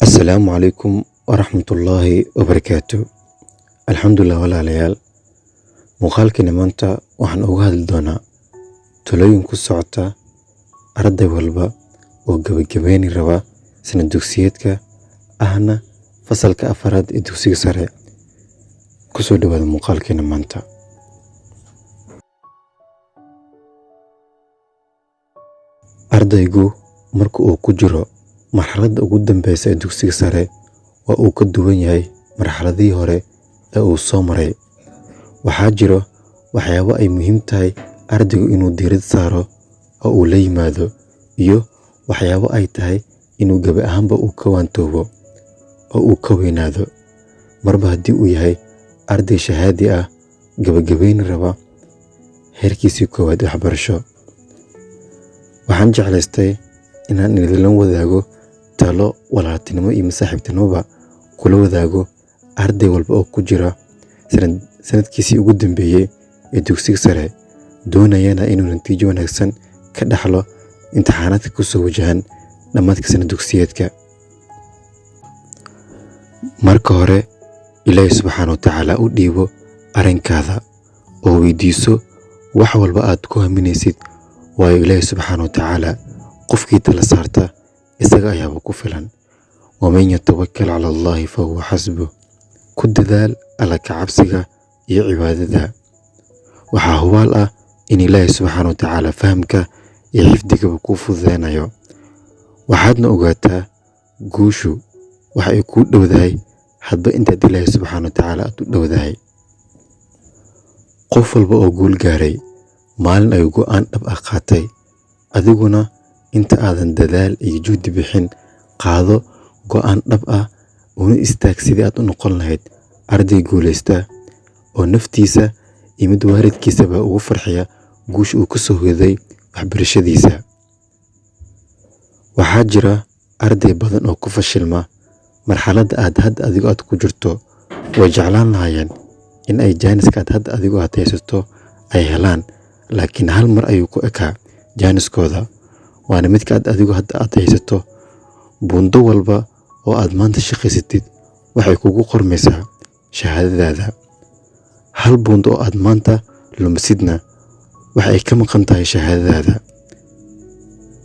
Assalaamu calaykum waraxmatullaahi wabarakaatu. Alxamdulilah walaalayaal, muuqaalkeena maanta waxaan uga hadli doonaa talooyin ku socota arday walba oo gabagabeyni raba sanad dugsiyeedka, ahna fasalka afaraad ee dugsiga sare. Kusoo dhawaada muuqaalkeena maanta. Ardaygu marka uu ku jiro marxaladda ugu dambeysa ee dugsiga sare waa uu ka duwan yahay marxaladihii hore ee uu soo maray. Waxaa jiro waxyaabo ay muhiim tahay ardaygu inuu diiradda saaro oo uu la yimaado, iyo waxyaabo ay tahay inuu gebi ahaanba uu ka waantoobo oo uu ka weynaado. Marba haddii uu yahay arday shahaadi ah, gabagabeyni raba heerkiisii koowaad ee waxbarasho. Waxaan jeclaystay inaan idinla wadaago talo walaaltinimo iyo masaaxiibtinimoba kula wadaago arday walba oo ku jira sanadkiisii ugu dambeeyey ee dugsiga sare, doonayana inuu natiijo wanaagsan ka dhaxlo imtixaanaadka ku soo wajahan dhammaadka sanad dugsiyeedka. Marka hore, Ilaahay subxaana wa tacaala u dhiibo arrinkaada oo weydiiso wax walba aad ku haminaysid, waayo Ilaahay subxaana wa tacaala qofkii tala saarta isaga ayaaba ku filan. Waman yatawakkal cala Allaahi fa huwa xasbuh. Ku dadaal alla ka cabsiga iyo cibaadada. Waxaa hubaal ah in Ilaahay subxaana wa tacaala fahamka iyo xifdigaba kuu fududeynayo. Waxaadna ogaataa guushu waxa ay kuu dhowdahay hadba intaad Ilaahay subxaana wa tacaala aad u dhowdahay. Qof walba oo guul gaaray maalin ayuu go'aan dhab ah qaatay. Adiguna inta aadan dadaal iyo juhdi bixin, qaado go'aan dhab ah una istaag sidii aad u noqon lahayd arday guuleysta oo naftiisa iyo mid waalidkiisaba ugu farxiya guusha uu ka soo hoyday waxbarashadiisa. Waxaa jira arday badan oo ku fashilma marxaladda aad hadda adigu aad ku jirto. Way jeclaan lahaayeen in ay jaaniska aad hadda adigu aad haysato ay helaan, laakiin hal mar ayuu ku ekaa jaaniskooda, waana midka aad adigu hadda aad haysato. Buundo walba oo aad maanta shaqaysatid waxay kugu qormaysaa shahaadadaada. Hal buundo oo aad maanta lumisidna waxa ay ka maqan tahay shahaadadaada.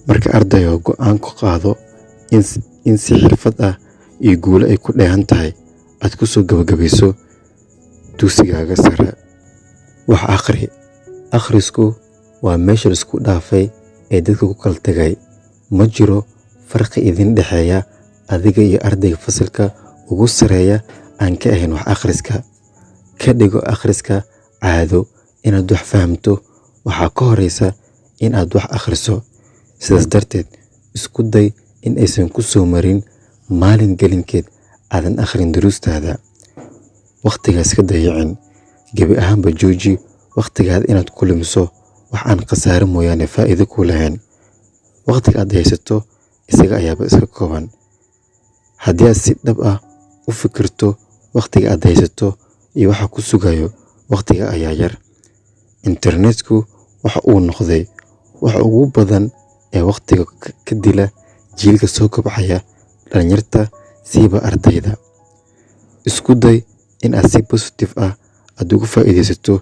Marka ardayo go'aan ku qaado in si xirfad ah iyo guulo ay ku dheehan tahay aad ku soo gabagabayso dugsigaaga sare. Wax akhri. Akhrisku waa meesha la isku dhaafay ee dadka ku kala tagay. Ma jiro farqi idin dhexeeya adiga iyo ardayga fasalka ugu sareeya aan ka ahayn wax akhriska. Ka dhigo akhriska caado. Inaad wax fahamto waxaa ka horeysa in aad wax akhriso. Sidaas darteed isku day in aysan ku soo marin maalin gelinkeed aadan akhrin duruustaada. Waqtiga iska dayicin. Gebi ahaanba jooji waqtigaada inaad ku lumiso wax aan khasaare mooyaane faa'iido kuu lahayn. Waqtiga aad haysato isaga ayaaba iska kooban. Haddii aad si dhab ah u fikirto waqtiga aad haysato iyo waxa ku sugayo, waqtiga ayaa yar. Internetku waxa uu noqday waxa ugu badan ee waqtiga ka dila jiilka soo kobcaya, dhalinyarta siiba ardayda. Isku day in aad si positive ah aad ugu faa'iidaysato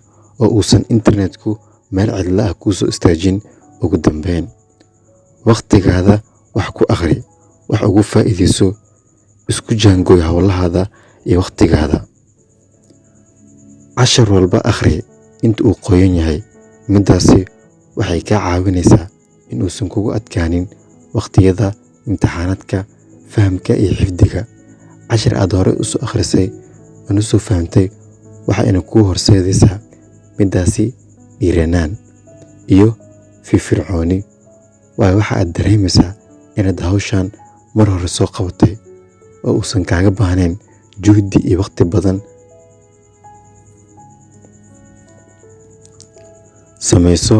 oo uusan internetku meel cidla ah kuu soo istaajin. Ugu dambeyn, waqtigaada wax ku akhri, wax ugu faa'iidayso, isku jaangooy hawlahaada iyo waqtigaada. Cashar walba akhri inta uu qoyan yahay. Midaasi waxay kaa caawinaysaa in uusan kugu adkaanin waqtiyada imtixaanaadka fahamka iyo xifdiga. Cashar aad hore u soo akhrisay una soo fahamtay waxa ayna kuu horseedaysaa midaasi dhiiranaan iyo firfircooni, waayo waxa aad dareemaysaa inaad hawshan mar hore soo qabatay oo uusan kaaga baahnayn juhdi iyo waqti badan. Samayso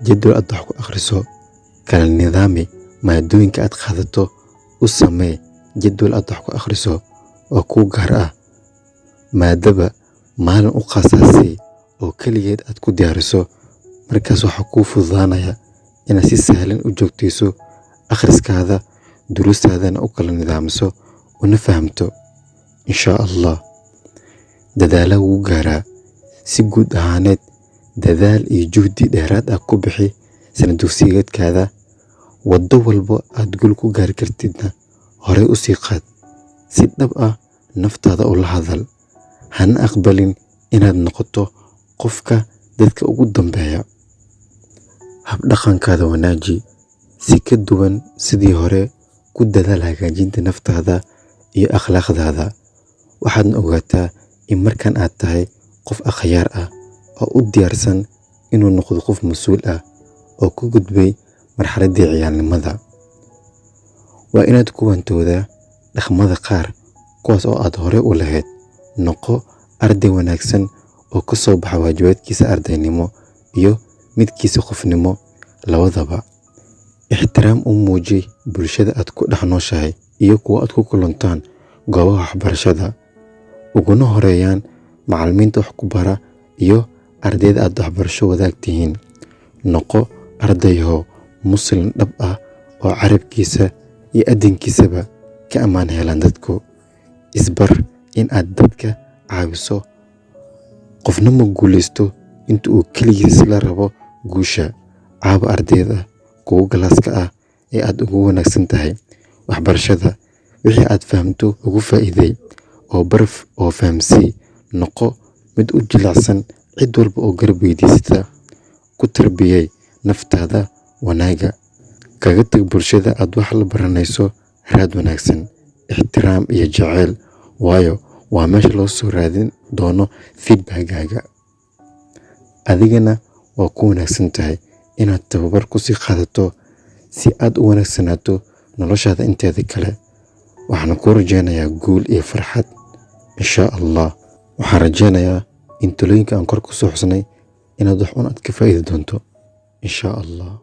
jadwal aad wax ku akhriso, kala nidaami maadooyinka aad qaadato, u samee jadwal aad wax ku akhriso oo kuu gaar ah. Maadaba maalin u khasaasay oo keligeed aad ku diyaariso. Markaas waxaa kuu fududaanaya inaad si sahlan u joogtayso akhriskaada, duruustaadana u kala nidaamiso una fahamto. Insha Allah, dadaala wuu gaaraa. Si guud ahaaneed, dadaal iyo juhdi dheeraad ah ku bixi sana dugsiyeedkaada. Waddo walba aad guul ku gaari kartidna horey u sii qaad. Si dhab ah naftaada ula hadal. Hana aqbalin inaad noqoto qofka dadka ugu dambeeya. Habdhaqankaada wanaaji. Si ka duwan sidii hore, ku dadaal hagaajinta naftaada iyo akhlaaqdaada. Waxaadna ogaataa in markan aad tahay qof akhyaar ah oo u diyaarsan inuu noqdo qof mas'uul ah oo ka gudbay marxaladdii ciyaalnimada. Waa inaad ku waantowdaa dhaqamada qaar kuwaas oo aad hore u lahayd. Noqo arday wanaagsan oo ka soo baxa waajibaadkiisa ardaynimo iyo midkiisa qofnimo labadaba. Ixtiraam u muuji bulshada aad ku dhex nooshahay iyo kuwa aad ku kulantaan goobaha waxbarashada, uguna horeeyaan macallimiinta wax ku bara iyo ardayda aad waxbarasho wadaag tihiin. Noqo ardayahow muslim dhab ah oo carabkiisa iyo addinkiisaba ka ammaan helaan dadku. Isbar in aad dadka caawiso. Qofna ma guuleysto inta uu keligiis la rabo guusha. Caawi ardayda kugu galaaska ah ee aad ugu wanaagsan tahay waxbarashada. Wixii aad fahamto ugu faa'iideey oo baraf oo fahamsii. Noqo mid u jilicsan cid walba oo garab weydiisata. Ku tarbiyey naftaada wanaagga. Kaga tag bulshada aad wax la baranayso raad wanaagsan, ixtiraam iyo jacayl, waayo waa meesha loo soo raadin doono feedback-gaaga. Adigana waa ku wanaagsan tahay inaad tababar ku sii qaadato si aad u wanaagsanaato noloshaada inteeda kale. Waxaan kuu rajeynayaa guul iyo farxad, insha Allah. Waxaan rajeynayaa in talooyinka aan kor ku soo xusnay inaad wax un aad ka faa'iidi doonto, insha Allah.